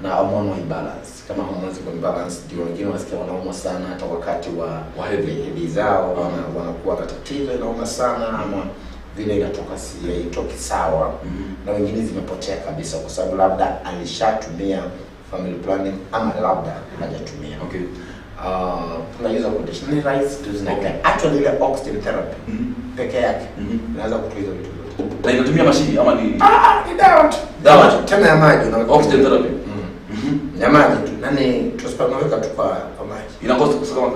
na hormonal imbalance. Kama hormones ziko imbalance, ndio wengine wanasikia wanaumwa sana hata wakati wa Wa hedhi. Hedhi zao, wanakuwa na tatizo, inauma sana ama vile inatoka si haitoki sawa, na wengine zimepotea kabisa kwa sababu labda alishatumia family planning ama labda hajatumia. Kuna hizo condition ni rahisi tu zinakaa. Actually ile oxygen therapy peke yake inaweza kutoa hizo vitu vyote. Na inatumia mashini ama ni Ah, ni dawa tu. Dawa tu. Tena ya maji unaweka. Oxygen therapy? Ya maji tu. Nani tunaweka tu kwa maji. Ina cost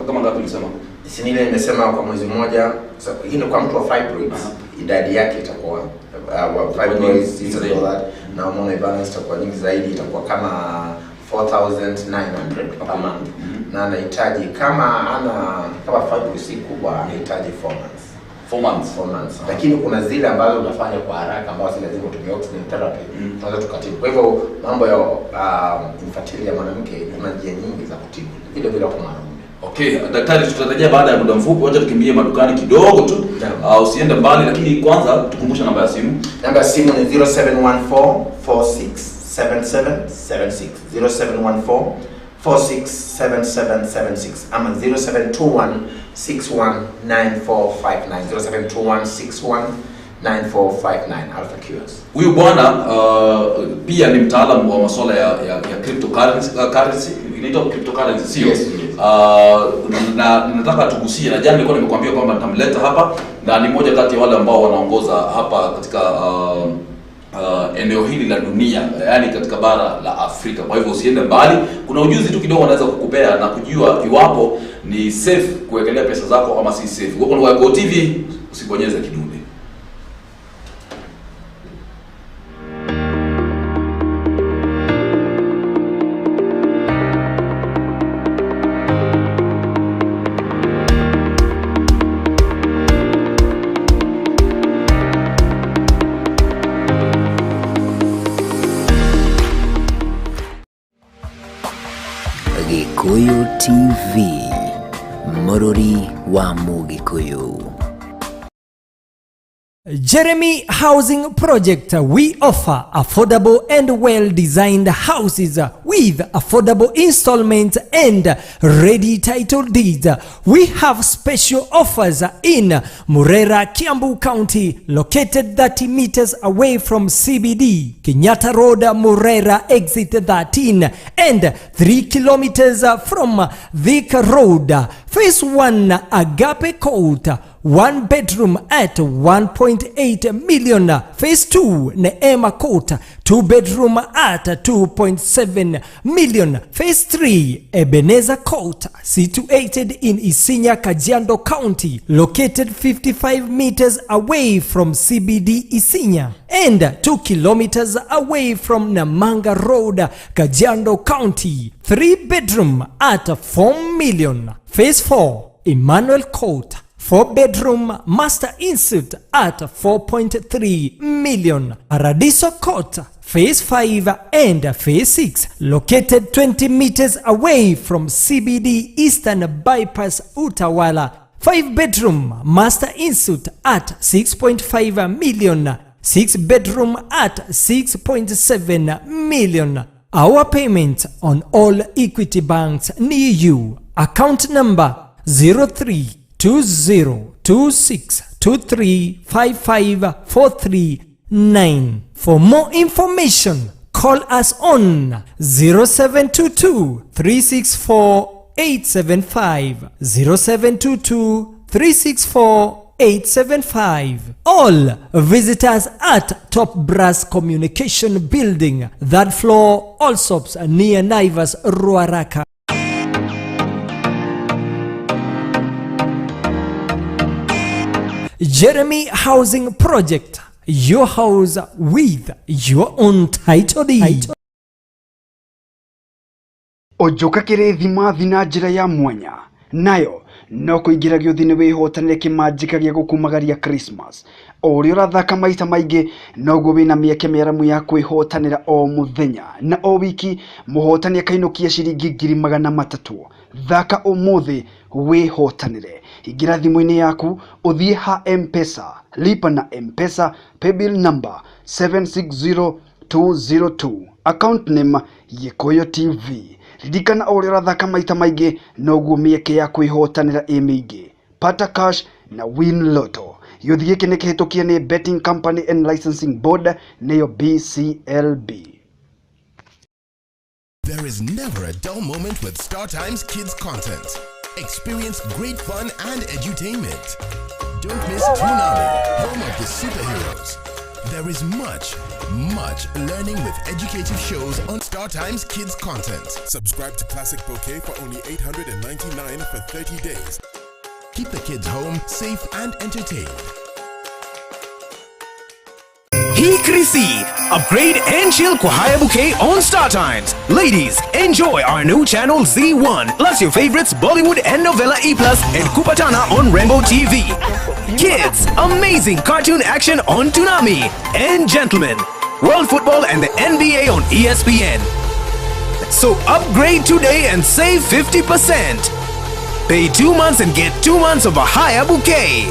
kama ngapi ulisema? Si ile nimesema kwa mwezi mmoja. So, hii ni kwa mtu wa fibroids. Idadi yake itakuwa wa fibroids Nyingi hizo zaidi. that na hormonal imbalance itakuwa nyingi zaidi, itakuwa kama 4900 per month. Na anahitaji kama ana kama fibroids si kubwa, anahitaji 4 months. 4 months. 4 months. Lakini kuna zile ambazo unafanya kwa haraka ambazo si lazima utumie oxygen therapy. Tunaweza tukatibu. Kwa hivyo mambo ya infertility ya mwanamke kuna njia nyingi za kutibu. Vile vile kwa mwanaume. Okay, daktari, tutarejea baada ya muda mfupi. Wacha tukimbie madukani kidogo tu. Usiende mbali, lakini kwanza tukumbushe namba ya simu. Namba ya simu ni 0714 467776, 0714 467776 ama 0721 619459, 0721 619459, Alpha Cures. Huyu bwana pia ni mtaalamu wa masuala ya cryptocurrency, currency inaitwa cryptocurrency, sio? Yes, yes. Na nataka tugusie, na jana nilikuwa nimekuambia kwamba nitamleta hapa, na ni mmoja kati ya wale ambao wanaongoza hapa katika eneo hili la dunia, yaani katika bara la Afrika. Kwa hivyo usiende mbali, kuna ujuzi tu kidogo anaweza kukupea na kujua iwapo ni safe kuwekelea pesa zako ama si safe. Huko ni Waikoo TV, usibonyeze kidude. Gikuyu TV, Mũrũri wa Mũgĩkũyũ. Jeremy Housing Project, we offer affordable and well-designed houses with affordable installments and ready title deeds. We have special offers in Murera, Kiambu County, located 30 meters away from CBD, Kenyatta Road, Murera, exit 13, and 3 kilometers from Thika Road. Phase 1, Agape Court, one bedroom at 1.8 million. Phase 2, Neema Court, two bedroom at 2.7 million. Phase 3, Ebenezer Court, situated in Isinya, Kajiado County, located 55 meters away from CBD Isinya and 2 kilometers away from Namanga Road, Kajiado County. 3 bedroom at 4 million. Phase 4, Emmanuel Court, 4 bedroom master ensuite at 4.3 million. Paradiso Court, Phase 5 and Phase 6, located 20 meters away from CBD Eastern Bypass, Utawala. 5 bedroom master ensuite at 6.5 million. 6 bedroom at 6.7 million. Our payment on all Equity banks near you. Account number 032026235543. For more information, call us on 0722 364 875, 0722 364 875. All visitors at Top Brass Communication Building, third floor, Allsops, near Naivas, Ruaraka. Jeremy Housing Project, your house with your own title deed. Ojoka kĩrĩthimathi na njĩra ya mwanya nayo no kũingĩra gĩũthi-inĩ wĩhotanĩre kĩmanjĩka gĩa gũkumagaria Christmas. O ũrĩa ũrathaka maita maingĩ noguo wĩna mĩeke mĩaramu ya kwĩhotanĩra o mũthenya na o wiki mũhotani akainũkia ciringi 300,000. Thaka ũmũthĩ wĩhotanĩre. Ingĩra thimũ-inĩ yaku ũthiĩ ha M-Pesa, lipa na M-Pesa paybill number 760202, account name Gĩkũyũ TV. Ririkana o ũrĩa ũrathaka maita maingĩ noguo mĩeke ya kwĩhotanĩra ĩ mĩingĩ. Pata Cash na Win Lotto. Gĩũthi gĩkĩ nĩ kĩhĩtũkie nĩ Betting Company and Licensing Board nĩyo BCLB. There is never a dull moment with StarTimes Kids content. Experience great fun and edutainment. Don't miss Toonami, home of the superheroes. There is much, much learning with educative shows on StarTimes Kids content. Subscribe to Classic Bouquet for only 899 for 30 days. Keep the kids home, safe and entertained. Hii Krisi, upgrade and chill kwa Haya Bouquet on Star Times. Ladies, enjoy our new channel Z1, plus your favorites Bollywood and Novella E Plus and Kupatana on Rainbow TV. Kids, amazing cartoon action on Toonami. And gentlemen, World Football and the NBA on ESPN. So upgrade today and save 50%. Pay 2 months and get 2 months of a Haya Bouquet.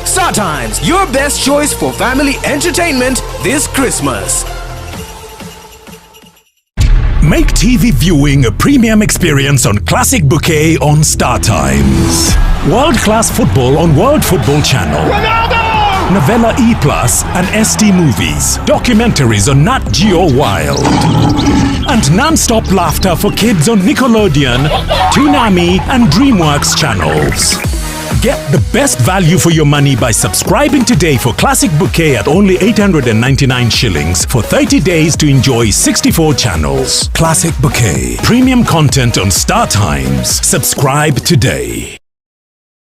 Star Times, your best choice for family entertainment this Christmas. Make TV viewing a premium experience on Classic Bouquet on Star Times. World class football on World Football Channel. Ronaldo! Novella E Plus and ST Movies. Documentaries on Nat Geo Wild. And non-stop laughter for kids on Nickelodeon, Toonami, and DreamWorks channels. Get the best value for your money by subscribing today for Classic Bouquet at only 899 shillings for 30 days to enjoy 64 channels. Classic Bouquet. Premium content on Star Times. Subscribe today.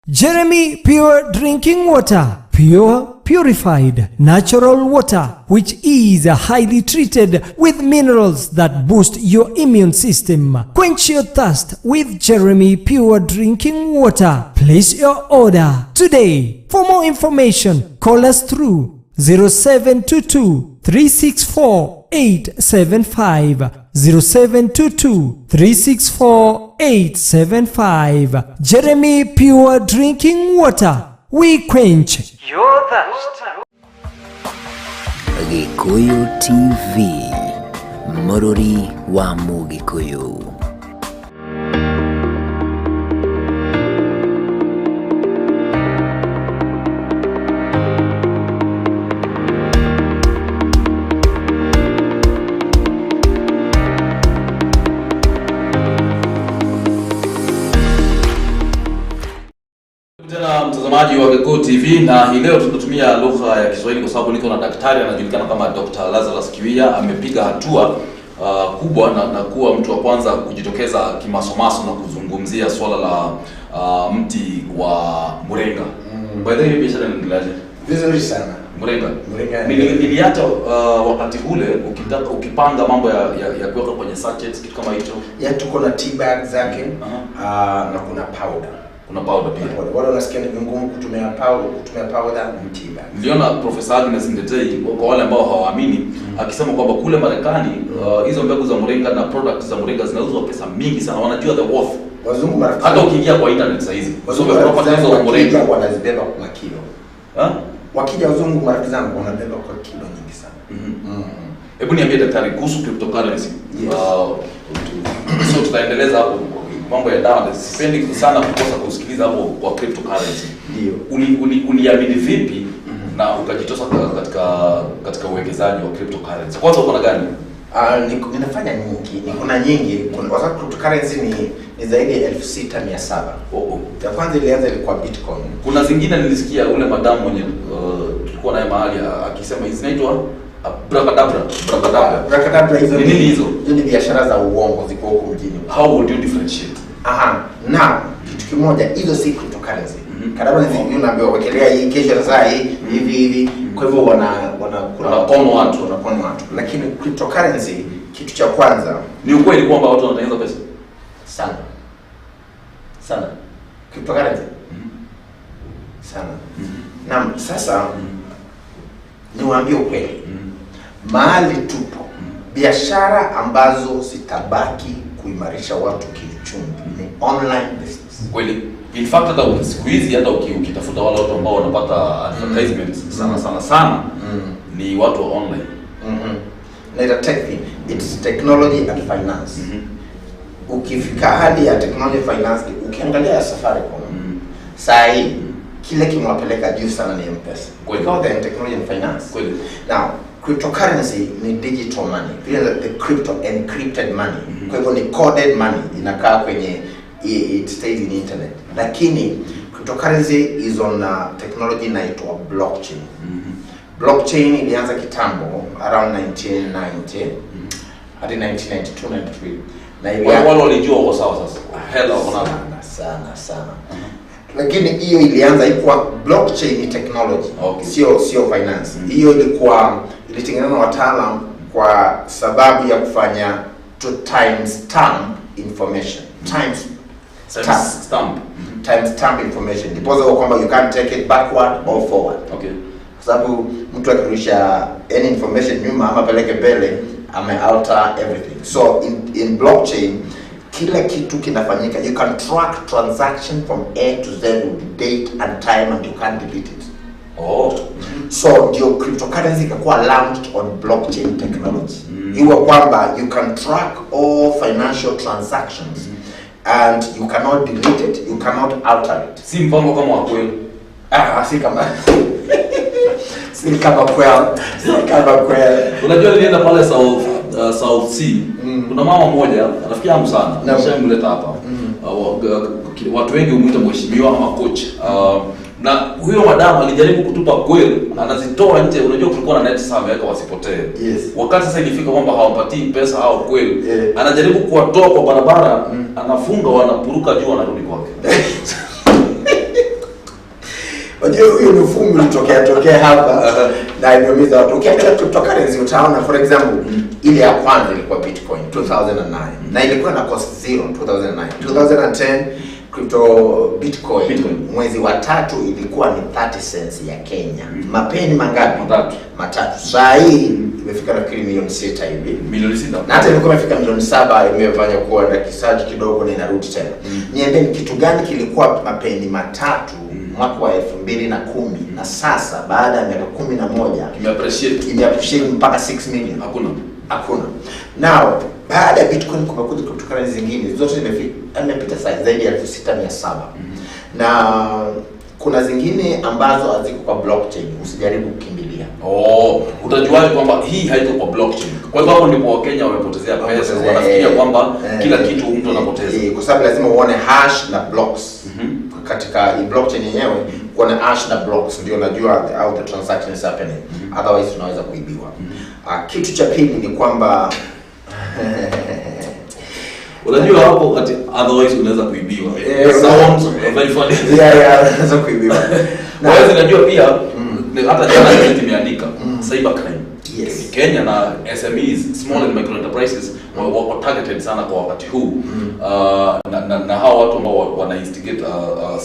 Jeremy Pure Drinking Water. Pure, purified, natural water, which is highly treated with minerals that boost your immune system. Quench your thirst with Jeremy Pure Drinking Water. Place your order today. For more information, call us through 0722 364 875, 0722 364 875. Jeremy Pure Drinking Water. We quench your Gikuyu TV, Mũrũri wa Mũgĩkũyũ. Tena mtazamaji wa Gikuyu TV, na hii leo tunatumia lugha ya Kiswahili kwa sababu niko na daktari anajulikana kama Dr. Lazarus Kiwia. Amepiga hatua kubwa na kuwa mtu wa kwanza kujitokeza kimasomaso na kuzungumzia swala la mti wa murenga. By the way, biashara inaendeleaje? Vizuri sana. Murenga. Murenga. Niliacha wakati ule ukitaka ukipanga mambo ya kuweka kwenye sachets, kitu kama hicho. Ya tuko na tea bag zake, na kuna powder. Kuna powder pia. Wale wanasikia ni vigumu kutumia powder ni tea bag. Niliona Profesa Agnes Ndetei, kwa wale ambao hawaamini, akisema kwamba kule Marekani hizo mbegu za muringa na products za muringa zinauzwa pesa mingi sana, wanajua the worth. Wazungu marafiki. Hata ukiingia kwa internet saa hizi, wazungu unapata hizo muringa wanazibeba kwa kilo. Wakija wazungu marafiki zangu wanabeba kwa kilo nyingi sana. Hebu niambie daktari kuhusu cryptocurrency. Yes. So tutaendeleza hapo mambo ya dawa. Sipendi sana kukosa kusikiliza hapo kwa cryptocurrency. Ndio. Uliamini vipi na ukajitosa katika uwekezaji wa cryptocurrency? Kwanza uko na gani? Ninafanya nyingi, niko na nyingi. Kwa sababu cryptocurrency ni zaidi ya 6700. Ya kwanza ilianza ilikuwa Bitcoin. Kuna zingine nilisikia ule madamu mwenye tulikuwa naye mahali akisema hizi zinaitwa Abracadabra. Abracadabra hizo ni nini hizo? Hizo ni biashara za uongo ziko huko mjini. How would you differentiate? Na kitu kimoja, hizo si cryptocurrency. Kadabra ni unaambiwa wekelea hii kesho sasa hii hivi hivi. Kwa hivyo wanakona watu, wanakona watu. Lakini cryptocurrency kitu cha kwanza ni ukweli kwamba watu wanatengeneza pesa sana. Sana. Cryptocurrency. Sana. Naam, sasa niwaambie ukweli. Mahali tupo, biashara ambazo zitabaki kuimarisha watu kiuchumi ni online business. Kweli. In fact hata siku hizi hata ukitafuta wale watu ambao wanapata advertisements sana sana sana ni watu wa online. Na tech, it's technology and finance. Ukifika hali ya technology finance, ukiangalia Safaricom saa hii kile kimewapeleka juu sana ni M-Pesa. Because they're in technology and finance. Kweli. Now, cryptocurrency ni digital money. Vile the crypto encrypted money. Kwa hivyo ni coded money, inakaa kwenye it stays in internet. Lakini cryptocurrency is on technology inaitwa blockchain. Blockchain ilianza kitambo around 1990 hadi 1992 93. Na wale walijua wako sawa sasa. Hela wako nazo. Sana sana. Lakini hiyo ilianza ilikuwa blockchain technology. Okay. Sio finance. Hiyo ilikuwa ilitengenezwa na wataalamu kwa sababu ya kufanya to time stamp information. Time stamp information. Ndiposa kwamba you can't take it backward or forward. Okay. Kwa sababu mtu akirudisha any information nyuma ama peleke mbele, ame alter everything. So in blockchain kila kitu kinafanyika. You can track transaction from A to Z with date and time and you can't delete it. Oh. So ndio cryptocurrency ikakuwa launched on blockchain technology. Iwe kwamba you can track all financial transactions and you cannot delete it, you cannot alter it. Si mpango kama wa kweli. Si kama si kama kweli. Si kama kweli. Unajua nilienda pale South Sea. Kuna mama mmoja rafiki yangu sana, nishamleta hapa. Watu wengi humuita mheshimiwa ama coach. Na huyo madamu alijaribu kutupa kweli, anazitoa nje. Unajua kulikuwa na net sana ameweka wasipotee. Yes. Wakati sasa ilifika kwamba hawapatii pesa au kweli, anajaribu kuwatoa kwa barabara, anafunga, wanapuruka juu, wanarudi kwake. Unajua huyo ni ufumi ulitokea hapa na imeumiza watu. Ukiangalia cryptocurrency utaona for example ile ya kwanza ilikuwa Bitcoin 2009 na ilikuwa na cost 0 2009. 2010 crypto Bitcoin mwezi wa tatu ilikuwa ni 30 cents ya Kenya. Mapeni mangapi? Matatu. Saa hii Imefika nafikiri milioni 6 hivi. Milioni 6. Na hata ilikuwa imefika milioni 7, imefanya kuwa na kisaji kidogo na inarudi tena. Niambie ni kitu gani kilikuwa mapeni matatu mwaka wa 2010 na sasa baada ya miaka 11 imeappreciate mpaka 6 million. Hakuna. Now baada ya Bitcoin kumekuja cryptocurrency zingine zote zimepita zaidi ya 6700. Na kuna zingine ambazo haziko kwa blockchain, usijaribu kukimbilia. Oh, utajuaje kwamba hii haiko kwa blockchain? Kwa hivyo hapo ndipo Wakenya wamepotezea pesa, wanafikiria kwamba kila kitu mtu anapoteza. Kwa sababu lazima uone hash na blocks. Katika blockchain yenyewe kuna hash na blocks ndio unajua how the transaction is happening. Otherwise unaweza kuibiwa. Kitu cha pili ni kwamba unajua hapo ati otherwise unaweza kuibiwa. Sounds very funny. Yeah, unaweza kuibiwa. Na wewe unajua pia hata jana gazeti imeandika cyber crime. Yes. Kenya na SMEs, small and micro enterprises wako targeted sana kwa wakati huu. Na hao watu ambao wana instigate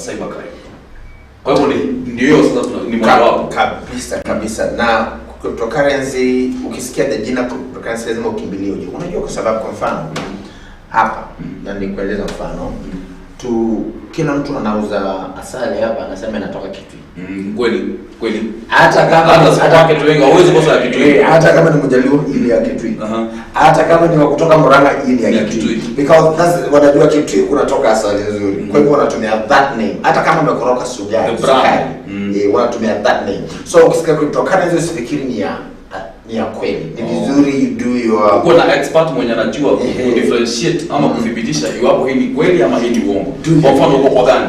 cyber crime. Kwa hivyo ndio hiyo sasa ni moja wapo. Kabisa. Na cryptocurrency, ukisikia jina cryptocurrency lazima ukimbilie uje. Unajua kwa sababu kwa mfano hapa na nikueleza mfano kila mtu anauza asali hapa anasema inatoka Kitui. Kweli. Hata kama hata Kitui hauwezi kosa Kitui. Hata kama ni Mjaluo ile ya Kitui. Hata kama ni wa kutoka Murang'a ile ya Kitui. Because that's wanajua Kitui kunatoka asali nzuri. Kwa hivyo wanatumia that name. Hata kama umekoroka sukari. Wanatumia that name. So ukisikia cryptocurrency usifikiri ni ya kweli. Ni vizuri you do your uko na expert mwenye anajua ku differentiate ama kudhibitisha iwapo hii ni kweli ama hii ni uongo. Kwa mfano uko kwa gani?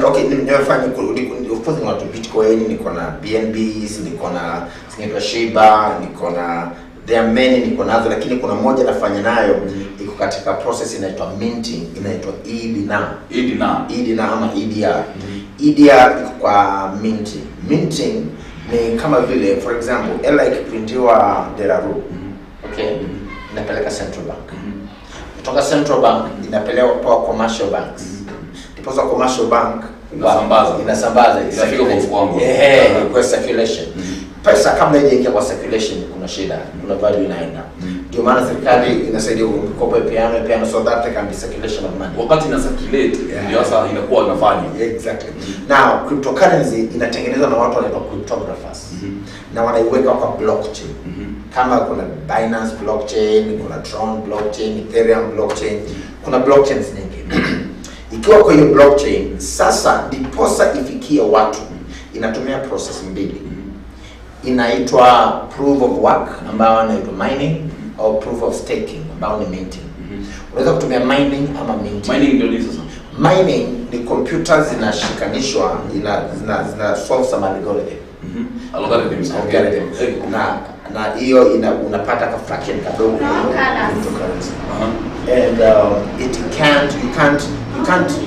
Okay, nimefanya of course ni watu Bitcoin, niko na BNBs, niko na zinaitwa Shiba, niko na there are many niko nazo, lakini kuna moja nafanya nayo iko katika process inaitwa minting, inaitwa EDNA ama EDR. EDR iko kwa minting. Minting ni kama vile for example hela ikiprintiwa Deraru, okay, inapeleka Central Bank. Kutoka Central Bank inapelekwa kwa commercial banks. Ndiposa commercial bank inasambaza inafika kwa mfuko wangu. Kwa circulation. Pesa kabla haijaingia kwa circulation kuna shida, kuna value inaenda. Ndio maana serikali inasaidia mikopo ipeane so that there can be circulation of money. Wakati ina circulate ndio sasa inakuwa na value. Exactly. Now cryptocurrency inatengenezwa na watu wanaitwa cryptographers. Na wanaiweka kwa blockchain. Kama kuna Binance blockchain, kuna Tron blockchain, Ethereum blockchain, kuna blockchains nyingi. Ikiwa kwa hiyo blockchain sasa ndiposa ifikie watu inatumia process mbili. Inaitwa proof of work ambayo inaitwa mining au proof of staking ambayo ni minting. Unaweza kutumia mining ama minting. Mining ndio nini sasa? Mining ni computers zinashikanishwa zina solve some algorithm. Algorithms. Algorithm. Na hiyo unapata ka fraction kadogo cryptocurrency. And it can't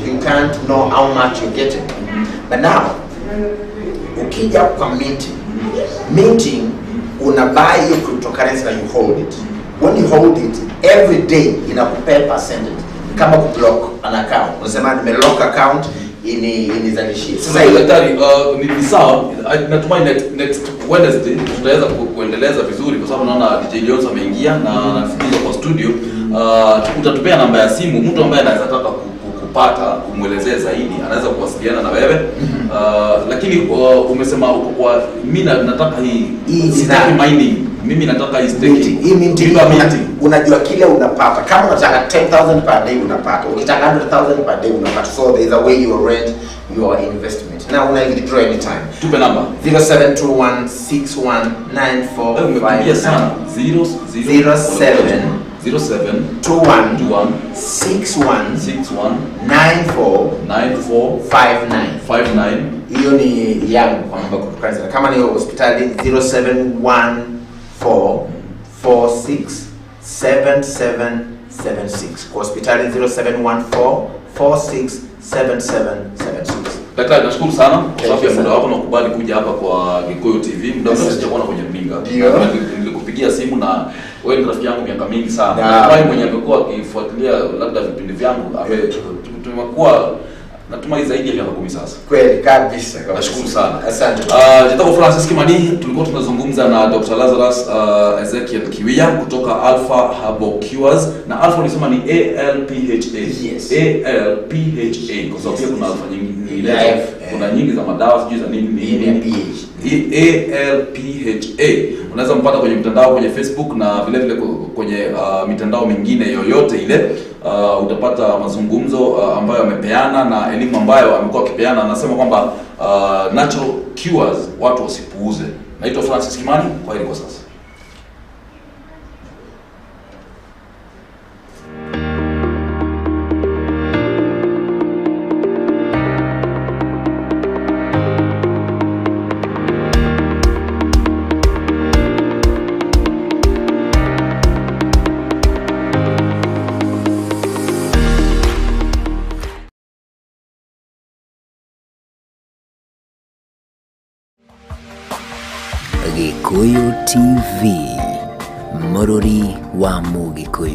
you can't know how much you're getting. But now ukija kwa minting una buy your cryptocurrency and you hold it. When you hold it every day inakupea percentage kama ku block an account. Unasema nime lock account inizalishie. Sasa hiyo daktari, ni sawa, natumai next Wednesday tutaweza kuendeleza vizuri kwa sababu naona DJ Leons ameingia na anasikiliza kwa studio. Utatupea namba ya simu mtu ambaye anaweza taka kupata kumuelezea zaidi anaweza kuwasiliana na wewe. Lakini umesema uko kwa mimi nataka hii sitaki mining, mimi nataka hii staking. Hii minting unajua kile unapata. Kama unataka 10,000 per day unapata, ukitaka 100,000 per day unapata. So there is a way you arrange your investment. Now una withdraw anytime. Tupe namba 0721619459. Sana 07 07 21 21 61 61 94 94 59. 59. Hiyo ni yangu kwa mambo ya cryptocurrency. Kama ni hospitali 0714 46 7776. Kwa hospitali 0714 46 7776. Daktari, nashukuru sana kwa sababu ya muda wako na kukubali kuja hapa kwa Gikuyu TV. Muda mrefu sijakuona kwenye runinga. Nilikupigia simu na wewe ni rafiki yangu miaka mingi sana. Natumai mwenye amekuwa akifuatilia labda vipindi vyangu tumekuwa Natumai zaidi ya miaka 10 sasa. Kweli kabisa kabisa. Nashukuru sana. Asante. Jitako Francis Kimani, tulikuwa tunazungumza na Dr. Lazarus Ezekiel Kiwia kutoka Alpha Herbal Cures, na Alpha ulisema ni ALPHA. Yes. ALPHA kwa sababu pia kuna alpha nyingi, Yeah. kuna nyingi za madawa sijui za nini Hii ni nini. PH. ALPHA. Unaweza mpata kwenye mtandao, kwenye Facebook na vile vile kwenye mitandao mingine yoyote ile. Utapata mazungumzo ambayo amepeana na elimu ambayo amekuwa akipeana. Anasema kwamba natural cures watu wasipuuze. Naitwa Francis Kimani, kwa heri kwa sasa. Gikuyu TV, Mũrũri wa Mũgĩkũyũ.